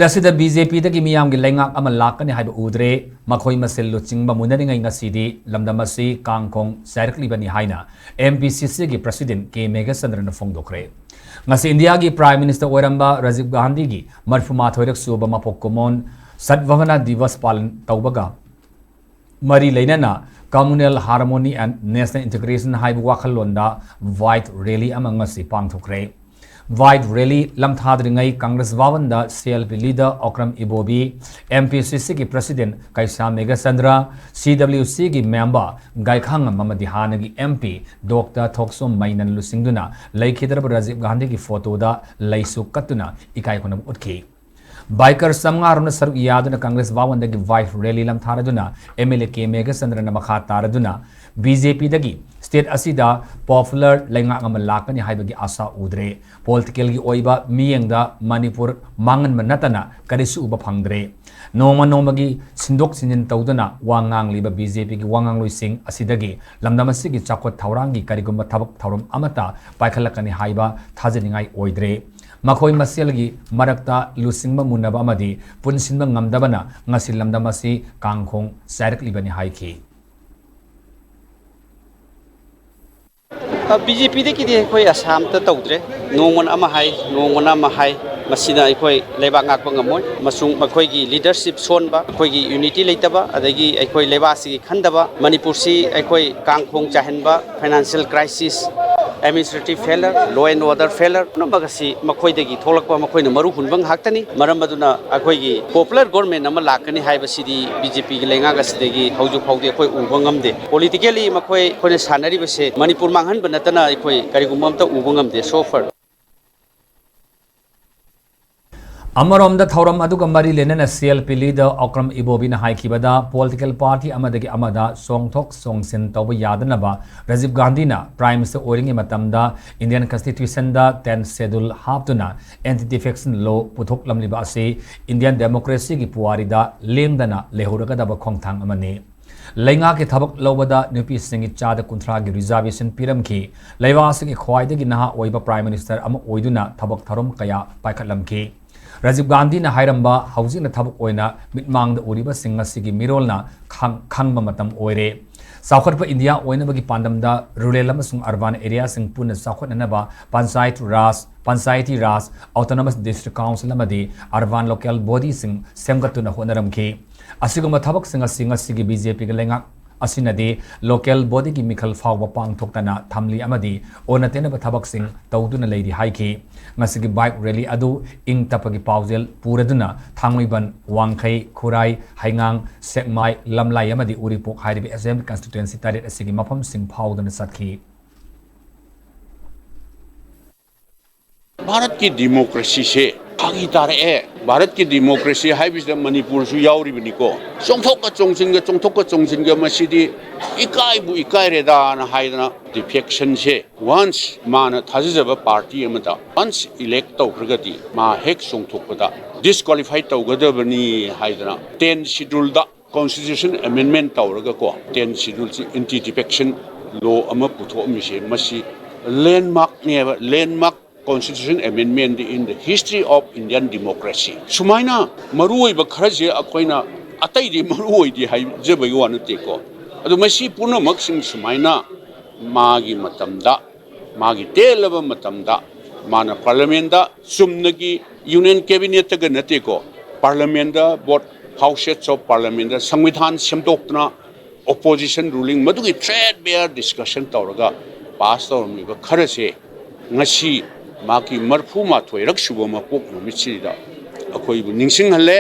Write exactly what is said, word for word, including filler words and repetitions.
ꯑꯁꯤꯗ B J ꯄꯤꯗꯒꯤ ꯃꯤꯌꯥꯝꯒꯤ ꯂꯩꯉꯥꯛ ꯑꯃ ꯂꯥꯛꯀꯅꯤ ꯍꯥꯏꯕ ꯎꯗ꯭ꯔꯦ꯫ ꯃꯈꯣꯏ ꯃꯁꯦꯜ ꯂꯨꯆꯤꯡꯕ ꯃꯨꯟꯅꯔꯤꯉꯩ ꯉꯁꯤꯗꯤ ꯂꯝꯗꯝ ꯑꯁꯤ ꯀꯥꯡꯈꯣꯡ ꯆꯥꯏꯔꯛꯂꯤꯕꯅꯤ ꯍꯥꯏꯅ ꯑꯦꯝ ꯄꯤ ꯁꯤ ꯁꯤꯒꯤ ꯄ꯭ꯔꯁꯤꯗꯦꯟꯠ ꯀꯦ ꯃꯦꯘꯆꯟꯗ꯭ꯔꯅ ꯐꯣꯡꯗꯣꯛꯈ꯭ꯔꯦ꯫ ꯉꯁꯤ ꯏꯟꯗꯤꯌꯥꯒꯤ ꯄ꯭ꯔꯥꯏꯝ ꯃꯤꯅꯤꯁꯇꯔ ꯑꯣꯏꯔꯝꯕ ꯔꯥꯖꯤꯕ ꯒꯥꯟꯙꯤꯒꯤ ꯃꯔꯤꯐꯨꯃꯥꯊꯣꯏꯔꯛ ꯁꯨꯕ ꯃꯄꯣꯛ ꯀꯨꯝꯑꯣꯟ ꯁꯠꯚꯥꯕꯅꯥ ꯗꯤꯋꯁ ꯄꯥꯂꯟ ꯇꯧꯕꯒ ꯃꯔꯤ ꯂꯩꯅꯅ Communal Harmony and National Integration ꯍꯥꯏꯕ ꯋꯥꯈꯜꯂꯣꯟꯗ ꯋꯥꯏꯠ ꯔꯦꯂꯤ ꯑꯃ ꯉꯁꯤ ꯄꯥꯡꯊꯣꯛꯈ꯭ꯔꯦ꯫ ꯋꯥꯏꯠ ꯔꯦꯂꯤ ꯂꯝꯊꯥꯗ꯭ꯔꯤꯉꯩ ꯀꯪꯒ꯭ꯔꯦꯁ ꯚꯥꯕꯟꯗ C L P leader Okram Ibobi, M P C ꯁꯤꯒꯤ ꯄ꯭ꯔꯁꯤꯗꯦꯟꯠ ꯀꯩꯁꯥ ꯃꯦꯘꯆꯟꯗ꯭ꯔ, ꯁꯤ ꯗꯕ꯭ꯂꯤꯎ ꯁꯤꯒꯤ ꯃꯦꯝꯕꯔ ꯒꯥꯏꯈꯥꯉꯝ ꯑꯃꯗꯤ ꯍꯥꯟꯅꯒꯤ ꯑꯦꯝ ꯄꯤ ꯗꯣꯛꯇꯔ ꯊꯣꯛꯆꯣꯝ ꯃꯩꯅꯟ ꯂꯨꯆꯤꯡꯗꯨꯅ ꯂꯩꯈꯤꯗ꯭ꯔꯕ ꯔꯥꯖꯤꯕ ꯒꯥꯟꯙꯤꯒꯤ ꯐꯣꯇꯣꯗ ꯂꯩꯁꯨ ꯀꯠꯇꯨꯅ ꯏꯀꯥꯏ ꯈꯨꯝꯅꯕ ꯎꯠꯈꯤ꯫ ꯕꯥꯏꯀꯔ ꯆꯥꯝꯃꯉꯥ ꯔꯣꯝꯅ ꯁꯔꯨꯛ ꯌꯥꯗꯨꯅ ꯀꯪꯒ꯭ꯔꯦꯁ ꯚꯥꯕꯟꯗꯒꯤ ꯋꯥꯏꯠ ꯔꯦꯂꯤ ꯂꯝꯊꯥꯔꯗꯨꯅ ꯑꯦꯝ ꯑꯦꯜ ꯑꯦ ꯀꯦ ꯃꯦꯘꯆꯟꯗ꯭ꯔꯅ ꯃꯈꯥ ꯇꯥꯔꯗꯨꯅ ꯕꯤ ꯖꯦ ꯄꯤꯗꯒꯤ ꯁ꯭ꯇꯦꯠ ꯑꯁꯤꯗ ꯄꯣꯄꯨꯂꯔ ꯂꯩꯉꯥꯛ ꯑꯃ ꯂꯥꯛꯀꯅꯤ ꯍꯥꯏꯕꯒꯤ ꯑꯥꯁꯥ ꯎꯗ꯭ꯔꯦ꯫ ꯄꯣꯂꯤꯇꯤꯀꯦꯜꯒꯤ ꯑꯣꯏꯕ ꯃꯤꯠꯌꯦꯡꯗ ꯃꯅꯤꯄꯨꯔ ꯃꯥꯡꯍꯟꯕ ꯅꯠꯇꯅ ꯀꯔꯤꯁꯨ ꯎꯕ ꯐꯪꯗ꯭ꯔꯦ꯫ ꯅꯣꯡꯃ ꯅꯣꯡꯃꯒꯤ ꯁꯤꯟꯗꯣꯛ ꯁꯤꯟꯖꯤꯟ ꯇꯧꯗꯨꯅ ꯋꯥ ꯉꯥꯡꯂꯤꯕ ꯕꯤ ꯖꯦ ꯄꯤꯒꯤ ꯋꯥ ꯉꯥꯡꯂꯣꯏꯁꯤꯡ ꯑꯁꯤꯗꯒꯤ ꯂꯝꯗꯝ ꯑꯁꯤꯒꯤ ꯆꯥꯎꯈꯠ ꯊꯧꯔꯥꯡꯒꯤ ꯀꯔꯤꯒꯨꯝꯕ ꯊꯕꯛ ꯊꯧꯔꯝ ꯑꯃꯠꯇ ꯄꯥꯏꯈꯠꯂꯛꯀꯅꯤ ꯍꯥꯏꯕ ꯊꯥꯖꯅꯤꯡꯉꯥꯏ ꯑꯣꯏꯗ꯭ꯔꯦ꯫ ꯃꯈꯣꯏ ꯃꯁꯦꯜꯒꯤ ꯃꯔꯛꯇ ꯂꯨꯆꯤꯡꯕ ꯃꯨꯟꯅꯕ ꯑꯃꯗꯤ ꯄꯨꯟꯁꯤꯟꯕ ꯉꯝꯗꯕꯅ ꯉꯁꯤ ꯂꯝꯗꯝ ꯑꯁꯤ ꯀꯥꯡꯈꯣꯡ ꯆꯥꯏꯔꯛꯂꯤꯕꯅꯤ ꯍꯥꯏꯈꯤ꯫ ꯕꯤ ꯖꯦ ꯄꯤꯗꯒꯤꯗꯤ ꯑꯩꯈꯣꯏ ꯑꯁꯥ ꯑꯝꯇ ꯇꯧꯗ꯭ꯔꯦ꯫ ꯅꯣꯡꯃꯅ ꯑꯃ ꯍꯥꯏ, ꯅꯣꯡꯃꯅ ꯑꯃ ꯍꯥꯏ꯫ ꯃꯁꯤꯅ ꯑꯩꯈꯣꯏ ꯂꯩꯕꯥꯛ ꯉꯥꯛꯄ ꯉꯝꯃꯣꯏ꯫ ꯃꯁꯨꯡ ꯃꯈꯣꯏꯒꯤ ꯂꯤꯗꯔꯁꯤꯞ ꯁꯣꯟꯕ, ꯑꯩꯈꯣꯏꯒꯤ ꯌꯨꯅꯤꯇꯤ ꯂꯩꯇꯕ, ꯑꯗꯒꯤ ꯑꯩꯈꯣꯏ ꯂꯩꯕꯥꯛ ꯑꯁꯤꯒꯤ ꯈꯟꯗꯕ, ꯃꯅꯤꯄꯨꯔꯁꯤ ꯑꯩꯈꯣꯏ ꯀꯥꯡꯈꯣꯡ ꯆꯥꯏꯍꯟꯕ, financial crisis, administrative failure, law and order failure, ꯄꯨꯝꯅꯃꯛ ꯑꯁꯤ ꯃꯈꯣꯏꯗꯒꯤ ꯊꯣꯛꯂꯛꯄ, ꯃꯈꯣꯏꯅ ꯃꯔꯨ ꯍꯨꯟꯕ ꯉꯥꯛꯇꯅꯤ꯫ ꯃꯔꯝ ꯑꯗꯨꯅ ꯑꯩꯈꯣꯏꯒꯤ ꯄꯣꯄꯨꯂꯔ ꯒꯣꯔꯃꯦꯟ ꯑꯃ ꯂꯥꯛꯀꯅꯤ ꯍꯥꯏꯕꯁꯤꯗꯤ ꯕꯤ ꯖꯦ ꯄꯤꯒꯤ ꯂꯩꯉꯥꯛ ꯑꯁꯤꯗꯒꯤ ꯍꯧꯖꯤꯛ ꯐꯥꯎꯗꯤ ꯑꯩꯈꯣꯏ ꯎꯕ ꯉꯝꯗꯦ꯫ ꯄꯣꯂꯤꯇꯤꯀꯦꯜꯂꯤ ꯃꯈꯣꯏ, ꯑꯩꯈꯣꯏꯅ ꯁꯥꯟꯅꯔꯤꯕꯁꯦ ꯃꯅꯤꯄꯨꯔ ꯃꯥꯡꯍꯟꯕ ꯅꯠꯇꯅ ꯑꯩꯈꯣꯏ ꯀꯔꯤꯒꯨꯝꯕ ꯑꯝꯇ ꯎꯕ ꯉꯝꯗꯦ, so far꯫ ꯑꯃꯔꯣꯝꯗ ꯊꯧꯔꯝ ꯑꯗꯨꯒ ꯃꯔꯤ ꯂꯩꯅꯅ C L P leader Okram ꯏꯕꯣꯕꯤꯅ ꯍꯥꯏꯈꯤꯕꯗ, ꯄꯣꯂꯤꯇꯤꯀꯦꯜ ꯄꯥꯔꯇꯤ ꯑꯃꯗꯒꯤ ꯑꯃꯗ ꯆꯣꯡꯊꯣꯛ ꯆꯣꯡꯁꯤꯟ ꯇꯧꯕ ꯌꯥꯗꯅꯕ ꯔꯥꯖꯤꯕ ꯒꯥꯟꯙꯤꯅ ꯄ꯭ꯔꯥꯏꯝ ꯃꯤꯅꯤꯁꯇꯔ ꯑꯣꯏꯔꯤꯉꯩ ꯃꯇꯝꯗ ꯏꯟꯗꯤꯌꯟ ꯀꯟꯁꯇꯤꯇ꯭ꯌꯨꯁꯟꯗ ꯇꯦꯟ ꯁꯦꯗꯨꯜ ꯍꯥꯞꯇꯨꯅ ꯑꯦꯟꯇꯤ ꯗꯤꯐꯦꯛꯁꯟ ꯂꯣ ꯄꯨꯊꯣꯛꯂꯝꯂꯤꯕ ꯑꯁꯤ ꯏꯟꯗꯤꯌꯟ ꯗꯦꯃꯣꯀ꯭ꯔꯦꯁꯤꯒꯤ ꯄꯨꯋꯥꯔꯤꯗ ꯂꯦꯡꯗꯅ ꯂꯩꯍꯧꯔꯒꯗꯕ ꯈꯣꯡꯊꯥꯡ ꯑꯃꯅꯤ꯫ ꯂꯩꯉꯥꯛꯀꯤ ꯊꯕꯛ ꯂꯧꯕꯗ ꯅꯨꯄꯤꯁꯤꯡꯒꯤ ꯆꯥꯗ ꯀꯨꯟꯊ꯭ꯔꯥꯒꯤ ꯔꯤꯖꯥꯔꯕꯦꯁꯟ ꯄꯤꯔꯝꯈꯤ꯫ ꯂꯩꯕꯥꯛ ꯑꯁꯤꯒꯤ ꯈ꯭ꯋꯥꯏꯗꯒꯤ ꯅꯍꯥ ꯑꯣꯏꯕ ꯄ꯭ꯔꯥꯏꯝ ꯃꯤꯅꯤꯁꯇꯔ ꯑꯃ ꯑꯣꯏꯗꯨꯅ ꯊꯕꯛ ꯊꯧꯔꯝ ꯀꯌꯥ ꯄꯥꯏꯈꯠꯂꯝꯈꯤ꯫ ꯔꯥꯖꯤꯕ ꯒꯥꯟꯙꯤꯅ ꯍꯥꯏꯔꯝꯕ ꯍꯧꯖꯤꯛꯅ ꯊꯕꯛ ꯑꯣꯏꯅ ꯃꯤꯠꯃꯥꯡꯗ ꯎꯔꯤꯕꯁꯤꯡ ꯉꯁꯤꯒꯤ ꯃꯤꯔꯣꯜꯅ ꯈꯪ-, ꯈꯪꯕ ꯃꯇꯝ ꯑꯣꯏꯔꯦ꯫ ꯆꯥꯎꯈꯠꯄ ꯏꯟꯗꯤꯌꯥ ꯑꯣꯏꯅꯕꯒꯤ ꯄꯥꯟꯗꯝꯗ rural ꯑꯃꯁꯨꯡ urban areaꯁꯤꯡ ꯄꯨꯟꯅ ꯆꯥꯎꯈꯠꯅꯅꯕ Panchayati Raj, Panchayati Raj, Autonomous District Council ꯑꯃꯗꯤ urban local bodyꯁꯤꯡ ꯁꯦꯝꯒꯠꯇꯨꯅ ꯍꯣꯠꯅꯔꯝꯈꯤ꯫ ꯑꯁꯤꯒꯨꯝꯕ ꯊꯕꯛꯁꯤꯡ ꯑꯁꯤ ꯉꯁꯤꯒꯤ BJPꯒꯤ ꯂꯩꯉꯥꯛ ꯑꯁꯤꯅꯗꯤ local bodyꯒꯤ ꯃꯤꯈꯜ ꯐꯥꯎꯕ ꯄꯥꯡꯊꯣꯛꯇꯅ ꯊꯝꯂꯤ ꯑꯃꯗꯤ ꯑꯣꯟꯅ ꯇꯩꯅꯕ ꯊꯕꯛꯁꯤꯡ ꯇꯧꯗꯨꯅ ꯂꯩꯔꯤ ꯍꯥꯏꯈꯤ꯫ ꯉꯁꯤꯒꯤ bike rally ꯑꯗꯨ ꯏꯪ ꯇꯞꯄꯒꯤ ꯄꯥꯎꯖꯦꯜ ꯄꯨꯔꯗꯨꯅ ꯊꯥꯡꯃꯩꯕꯟ, ꯋꯥꯡꯈꯩ, ꯈꯨꯔꯥꯏ, ꯍꯩꯉꯥꯡ, ꯁꯦꯛꯃꯥꯏ, ꯂꯝꯂꯥꯏ ꯑꯃꯗꯤ ꯎꯔꯤꯄꯣꯛ ꯍꯥꯏꯔꯤꯕ assembly constituency ꯇꯔꯦꯠ ꯑꯁꯤꯒꯤ ꯃꯐꯝꯁꯤꯡ ꯐꯥꯎꯗꯨꯅ ꯆꯠꯈꯤ꯫ ꯚꯥꯔꯠꯀꯤ democracyꯁꯦ ꯐꯥꯒꯤ ꯇꯥꯔꯛꯑꯦ꯫ ꯚꯥꯔꯠꯀꯤ democracy ꯍꯥꯏꯕꯁꯤꯗ ꯃꯅꯤꯄꯨꯔꯁꯨ ꯌꯥꯎꯔꯤꯕꯅꯤꯀꯣ꯫ ꯆꯣꯡꯊꯣꯛꯀ ꯆꯣꯡꯁꯤꯟꯒ, ꯆꯣꯡꯊꯣꯛꯀ ꯆꯣꯡꯁꯤꯟꯒ, ꯃꯁꯤꯗꯤ ꯏꯀꯥꯏꯕꯨ ꯏꯀꯥꯏꯔꯦꯗꯥꯅ ꯍꯥꯏꯗꯅ defectionꯁꯦ once ꯃꯥꯅ ꯊꯥꯖꯖꯕ party ꯑꯃꯗ once elect ꯇꯧꯈ꯭ꯔꯒꯗꯤ ꯃꯥ ꯍꯦꯛ ꯆꯣꯡꯊꯣꯛꯄꯗ disqualify ꯇꯧꯒꯗꯕꯅꯤ ꯍꯥꯏꯗꯅ ten scheduleꯗ constitution amendment ꯇꯧꯔꯒꯀꯣ, ten scheduleꯁꯤ anti defection law ꯑꯃ ꯄꯨꯊꯣꯛꯑꯝꯃꯤꯁꯦ ꯃꯁꯤ landmarkꯅꯦꯕ, landmark constitution amendment in the history of Indian democracy꯫ ꯁꯨꯃꯥꯏꯅ ꯃꯔꯨꯑꯣꯏꯕ ꯈꯔꯁꯦ ꯑꯩꯈꯣꯏꯅ ꯑꯇꯩꯗꯤ ꯃꯔꯨꯑꯣꯏꯗꯦ ꯍꯥꯏꯖꯕꯒꯤ ꯋꯥ ꯅꯠꯇꯦꯀꯣ꯫ ꯑꯗꯨ ꯃꯁꯤ ꯄꯨꯝꯅꯃꯛꯁꯤꯡ ꯁꯨꯃꯥꯏꯅ ꯃꯥꯒꯤ ꯃꯇꯝꯗ, ꯃꯥꯒꯤ ꯇꯦꯜꯂꯕ ꯃꯇꯝꯗ ꯃꯥꯅ parliamentꯗ ꯆꯨꯝꯅꯒꯤ union cabinetꯇꯒ ꯅꯠꯇꯦꯀꯣ, parliamentꯗ, both houses of parliamentꯗ ꯁꯪꯕꯤꯙꯥꯟ ꯁꯦꯝꯗꯣꯛꯇꯅ opposition ruling ꯃꯗꯨꯒꯤ threadbare discussion ꯇꯧꯔꯒ pass ꯇꯧꯔꯝꯃꯤꯕ ꯈꯔꯁꯦ ꯉꯁꯤ ꯃꯍꯥꯛꯀꯤ ꯃꯔꯐꯨ ꯃꯥꯊꯣꯏꯔꯛ ꯁꯨꯕ ꯃꯄꯣꯛ ꯅꯨꯃꯤꯠꯁꯤꯗ ꯑꯩꯈꯣꯏꯕꯨ ꯅꯤꯡꯁꯤꯡꯍꯜꯂꯦ꯫